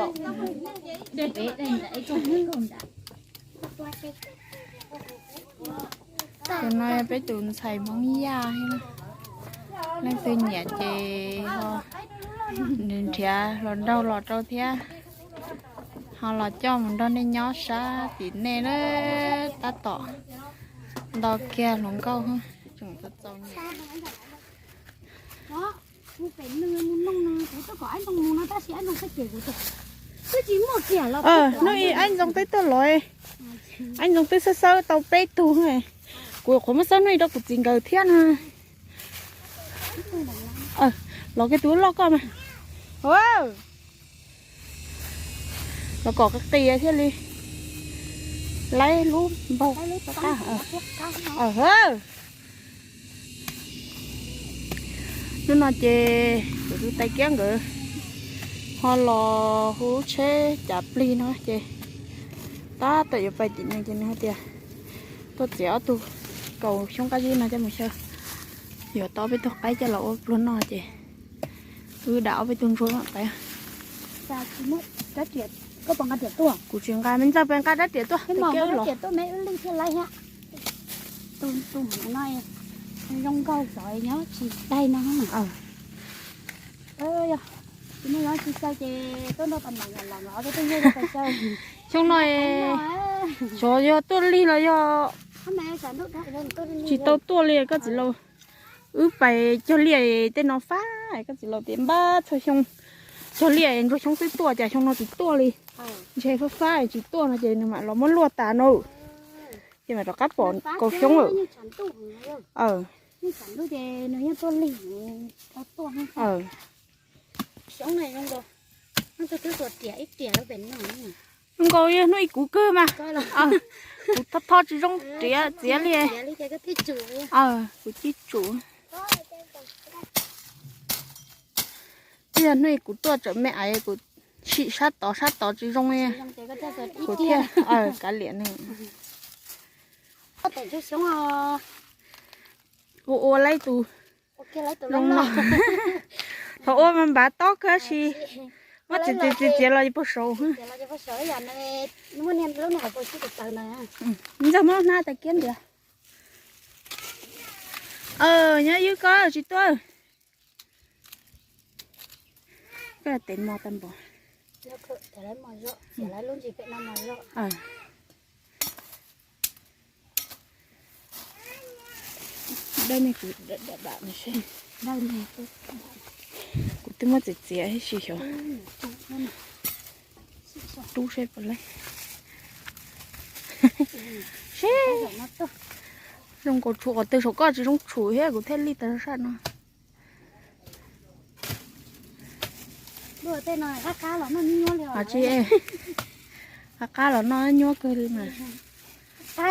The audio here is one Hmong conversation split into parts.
Tus no yog peb tus ntxhais Hmoob Yaj, leej twg nyiam ces ho nrhiav hluas nraug los rau thiab, ho los coj mus nrog nej nyob sab tim nej na, tab tom nto kiag hluas nkauj tseem txaus txaus nyiam. Hnub ib Aib Ntxoo twb tuaj los, Aib Ntxoo twb xawb xawb tau peb tug, kuv qhuav muab xawb hnub ib rau kuv txiv nkawd thiab na. Los kiag tus loj koj mas. Los kom qis qis thiaj li laib lub npaug qab. Hnub no ces kuv tus tais kiab nkawd ho los hu tsheb cav plig no ces tab tom yuav pais tim nws ces nws hais tias tuaj txiav ob tug kaus xyoob qab zib no coj mus xyaw, yuav tau ob peb tug qaib coj los ua pluag noj ces wb dam ob peb tug ntsuag pais. Kuv tsis nqa, me ntxawg pais nqa rab riam tuaj. Xyoo no xyov yog tuaj lig los yog tsis tau tuaj li koj txiv laus. Wb pais cog liaj tej no fab, koj txiv laus tias npab txhua xyoo cog liaj ntsuag xyoob twb tuaj, cas xyoo no tsis tuaj li. Ntshe fab fab tsis tuaj no ces nws mam los muab luaj tas no. Ces mam rov qab pom kaus xyoob lawm. Zoo nkaus yog hnub ib kuv kawg mas. Kuv tho tho tsis zoo riam txiav li. Kuv cia tsum. Twb yog hnub ib kuv tuaj tsam me aiv kuv sim sab tod sab tod tsis zoo li. Kuv thiaj kav liam nws. Ua ua laib tus zoo no. Thaum ua mas npav tob kawg si. Muab txiav txiav txiav los puag saud. Ntxawg muab hnab tais kiab ntiav. Nyob ywg koj tsis tuaj. Koj tes mos tag npaum. Dawb ne, kuv dam dam dam no seb. Kuv twb muab txiav txiav ib si xyov. Rub seb puas laib. Seb. Zoo nkaus tshum qhov twg saum koj tsis zoo tshum thiab kuv thiaj li tas sab no. Qab qab los noj nyuaj kawg li mas. Ua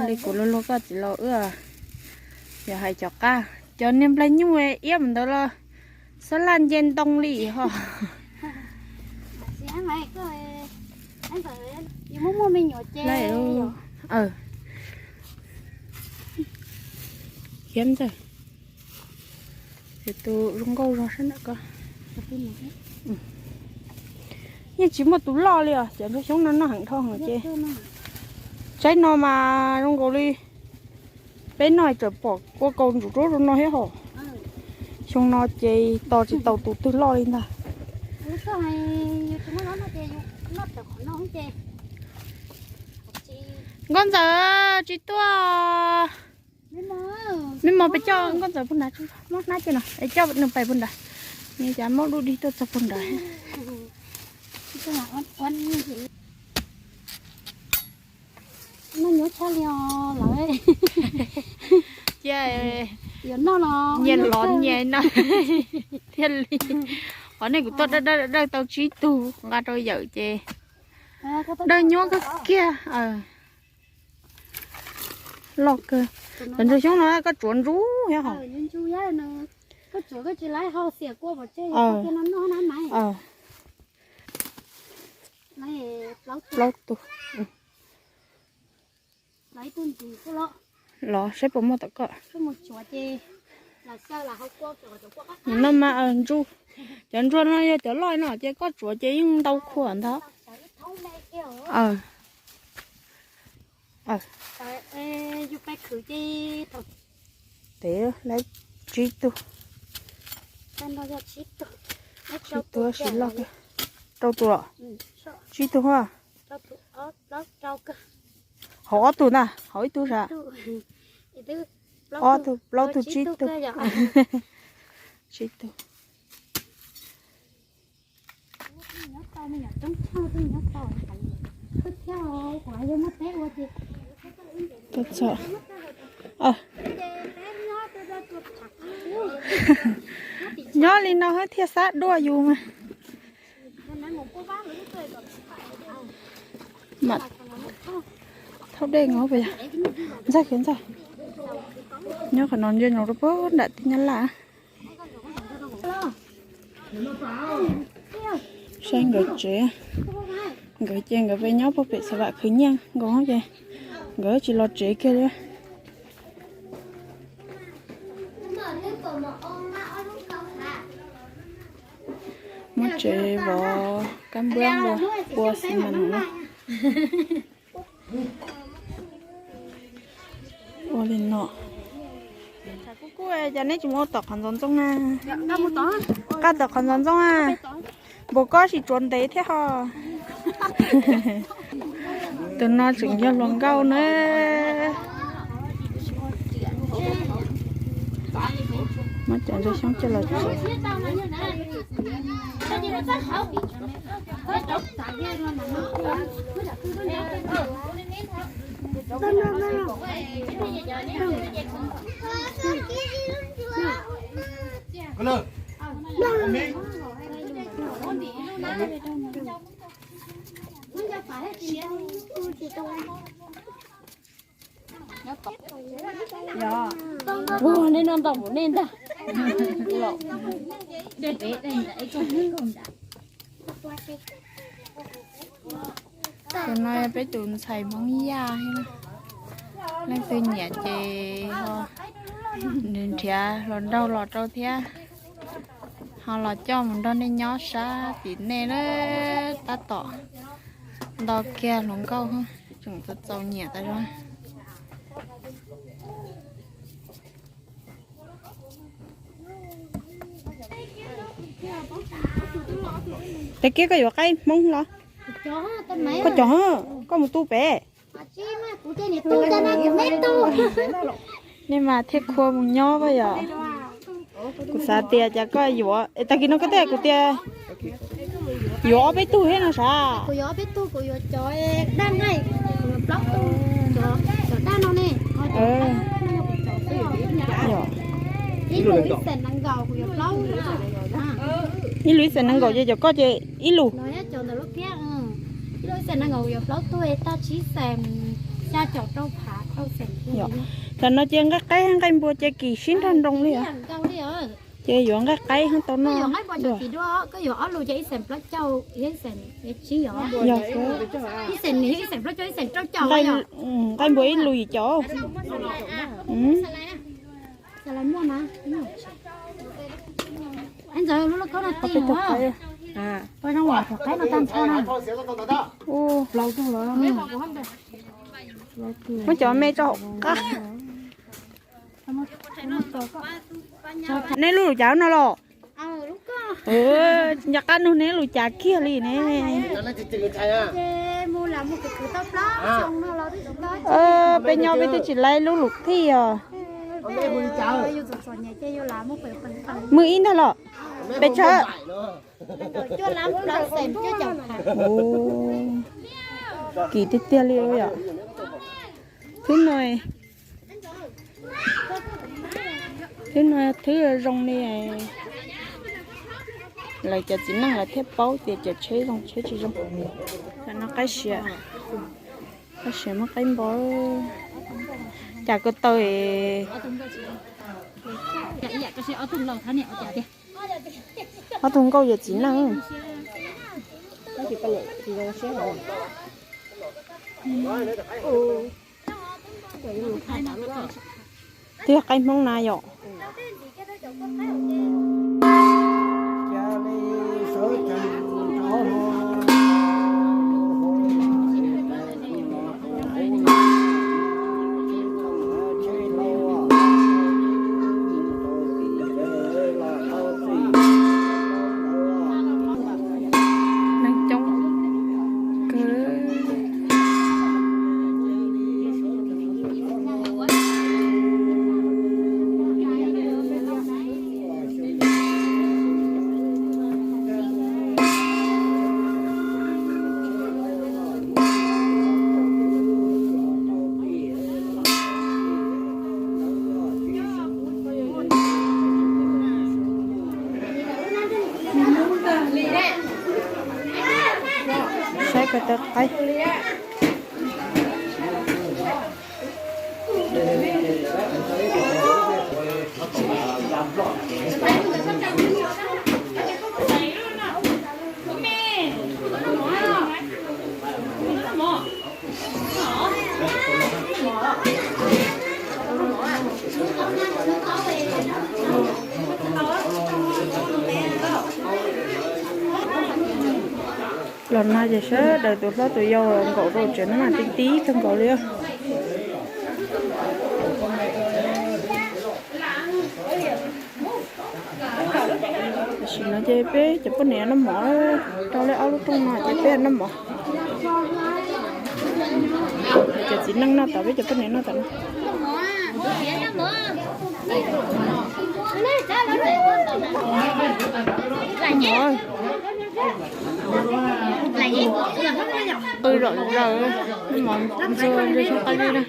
li kuv luag luag koj txiv laus wb, yog hais cov qab, cov niag nplaig nyuj iab mus ntawd los xab laj nce ntoo li ho. Khiav ntxawg, tus zoo nkauj zog sab ntawm ko. Yeej tsis muaj tus loj li os, cov ntsuag xyoob no noj heev dhau heev ces tsaib no mas zoo nkaus li peb noj tseem pom kua kaus ntsuab rau no thiab hos. Xyoo no ces tos tsis tau tus twg loj li ntag. Nkauj Ntxawm tsis tuaj. Me mos pes coj Nkauj Ntxawm puag nrad, muab hnab cia no es coj nws pais puag nrad. Nws cas muab lub dig tuaj txog puag nrad. Noj nyuaj tshaj li os lawv. Cia nyias los nyias no thiaj li. Qhov nej kuv tuaj dawb dawb tau tsib tug nqa rau yawm ces dawb nyuaj kawg kiag. Loj kawg. Cov ntsuag xyoob no koj tsuav ntsuab thiab hos. Plaub tug. Los saib puas muaj tom koj. Nws no mas ntsuag, cov ntsuag no yog cov loj no ces koj tsuav ces yeej ntau khuam ntag. Tes lawv tsib tug, tsib tug tab sis loj kawg. Rau tus los? Tsib tug a. Hauv ob tug ntag, hauv ib tug sav. Ob tug, plaub tug, tsib tug. Tsib tug. Nyob li no thiaj xab duaj yus mas. Thauj dej no, ntxawg khiav ntxawg. Nyob qhov no ntsia no rau puag nram teb Nyab Laj. Saib nkawd tsev, nkawd ces nkawd pem nyob puag pem Xav Vam khwv nyiaj nkaus ces nkawd tsis los tsev kiag li. Muab tsev vov kab npuab los ua xi mas no. Ua li no. Kuv kuj cas neb tsis mus ua tom qhov ntxoov ntxoo na? Qab tom qhov ntxoov ntxoo a. Npaum koj sim tsuav ntev thiab ho. Tus no tseem yog hluas nkauj na. Muab cov ntsuag xyoob coj los tsuav. Ua nej noj ntau npaum nej ntag. Tus no yog peb tus ntxhais Hmoob Yaj, leej twg nyiam ces nws nrhiav hluas nraug los rau thiab, ho los coj mus nrog nej nyob sab tim nej na. Tab tom nto kiag hluas nkauj tseem txaus txaus nyiam tas zog. Tag kis koj yuav qaib Hmoob los? Koj cov, koj mus tu pem. Nej mas thiaj khua mus nyob yom. Kuv xav tias cas koj yuav, tag kis no koj teb kuv tias yuav ob peb tug thiab no sav. Ib lub ib xees nees nkaum ces cov koj ces ib lub. Tam no ces nqaij qaib nqaij npua ces kim sib nrog nroo li os. Ces yuav nqaij qaib hab tau noj. Nqaij npua ib lub yim caum. Muab cov me tso hauv qab. Neb lub lus cas no los? Nco qab nug neb lus cas kiag li ne. Peb nyob peb twb tsis laib lub lus thij os. Mwj ib ntag los? Pes tsawg? Kim tiag tiag li yom. Thwb no, thwb no thwb zoo li. Lawv cov txiv neej lawv thiaj paub tias cov tsheb zoo tsheb tsis zoo. Tam no qaib siav, qaib siav muab qaib npo. Cas ko taw. Ob tug nkauj yog txiv neej. Twb yog qaib Hmoob na yom. Neeg coob kawg. Saib ko taw qaib. Los no ces sawv daws tus hlob tus yau los nkaum rau tsev no mas tib tib kawg nkaus li. Tam sim no ces peb cov poj niam noj mov, rau lej ob lub rooj no ces peb noj mov. Cov txiv neej noj tod, peb cov poj niam noj tom no. Qw zom zaws, mov ntxuag ntxuag tsis qab li na.